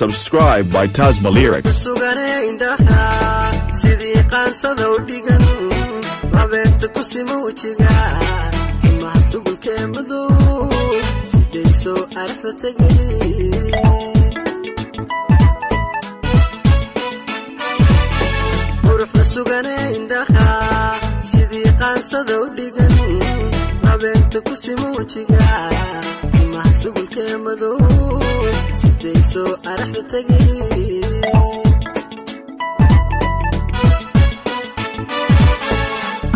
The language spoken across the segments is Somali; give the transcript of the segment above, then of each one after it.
Subscribe by Tasma Lyrics. Sugane indhaha sidii qaansada u dhigan, labeenta ku sima wejiga, timaha sugulkee madow siday soo araxda tegay. Quruxda sugane indhaha sidii qaansada u dhigan, labeenta ku sima wejiga, timaha sugulkee madow siday soo araxda tegay.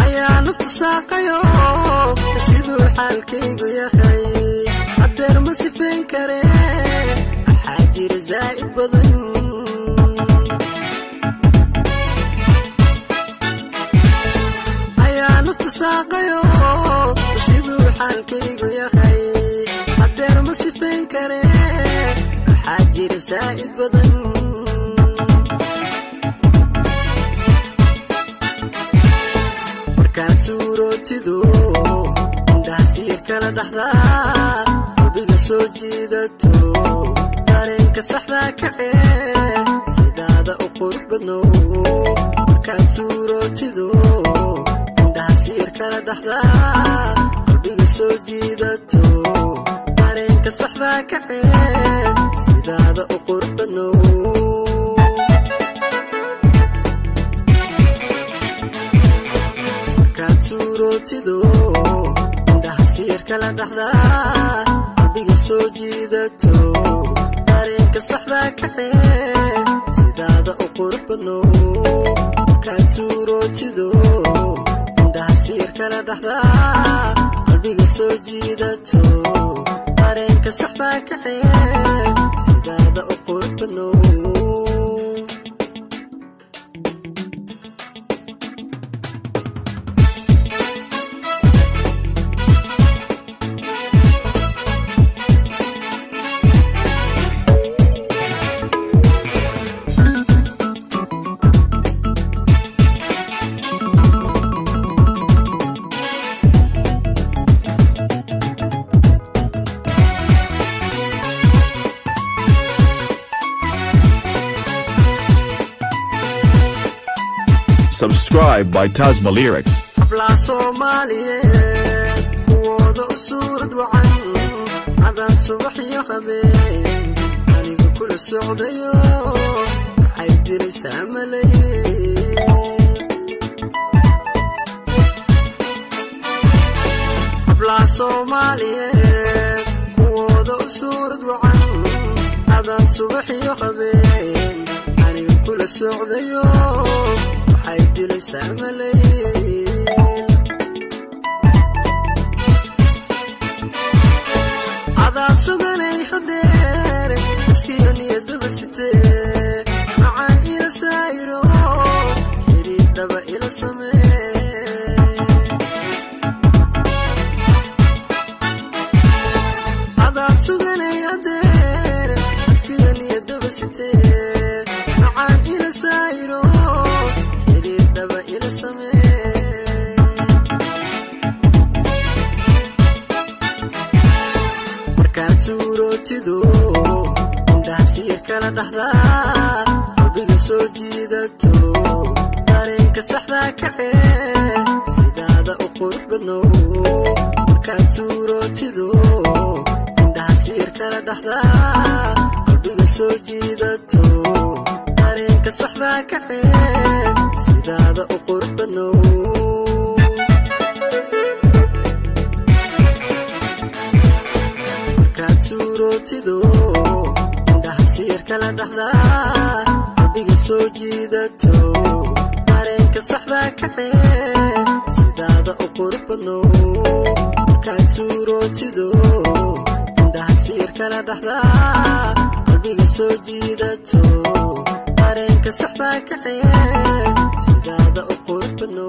Ayaa naftu saaqayo siduu xaalkaygu yahay, haddeer ma sifayn kare, waxaa jira zaa'id badan. Ayaa naftu saaqayo siduu xaalkaygu yahay, haddeer ma sifayn kare, waxaa jira zaa'id badan. Markaad suurootido indhaha siir kala dhaxdaa, qalbiga soo jiidato, dareenka saxdaa kacee, sidaada u qurux badno. Markaad suurootido indhaha siir kala dhaxdaa, qalbiga soo jiidato, dareenka saxdaa kacee, sidaada u qurux badno. Markaad suurootido indhaha siir kala dhaxdaa, qalbiga soo jiidato, dareenka saxdaa kacee, sidaada u qurux badno. Markaad suurootido indhaha siir kala dhaxdaa, qalbiga soo jiidato, dareenka saxdaa kacee, sidaada u qurux badno. Subscribe by Tasma Lyrics. Hablaa Soomaaliyeed kuwooda u suurad wacan, adaan subax iyo habeen anigu kula socdayo, waxay diraysaa malay. Hablaa Soomaaliyeed kuwooda u suurad wacan, adaan subax iyo habeen anigu kula socdayo, waxay dilaysaa malay. Adaa suganay hadeer iskiyo niyadaba sitee, macaan ila saayiro, xiriir dhaba ila samee. Adaa suganay hadeer iskiyo niyadaba sitee, macaan ila saayiro, xiriir dhaba ila samee. Markaad suurootido indhaha siir kala dhaxdaa, qalbiga soo jiidato, dareenka saxdaa kacee, sidaada u qurux badno. Markaad suurootido indhaha siir kala dhaxdaa, qalbiga soo jiidato, dareenka saxdaa kacee, sidaada u qurux badno. Markaad suurootido indhaha siir kala dhaxdaa, qalbiga soo jiidato, dareenka saxdaa kacee, sidaada u qurux badno. Markaad suurootido indhaha siir kala dhaxdaa, qalbiga soo jiidato, dareenka saxdaa kacee, sidaada u qurux badno.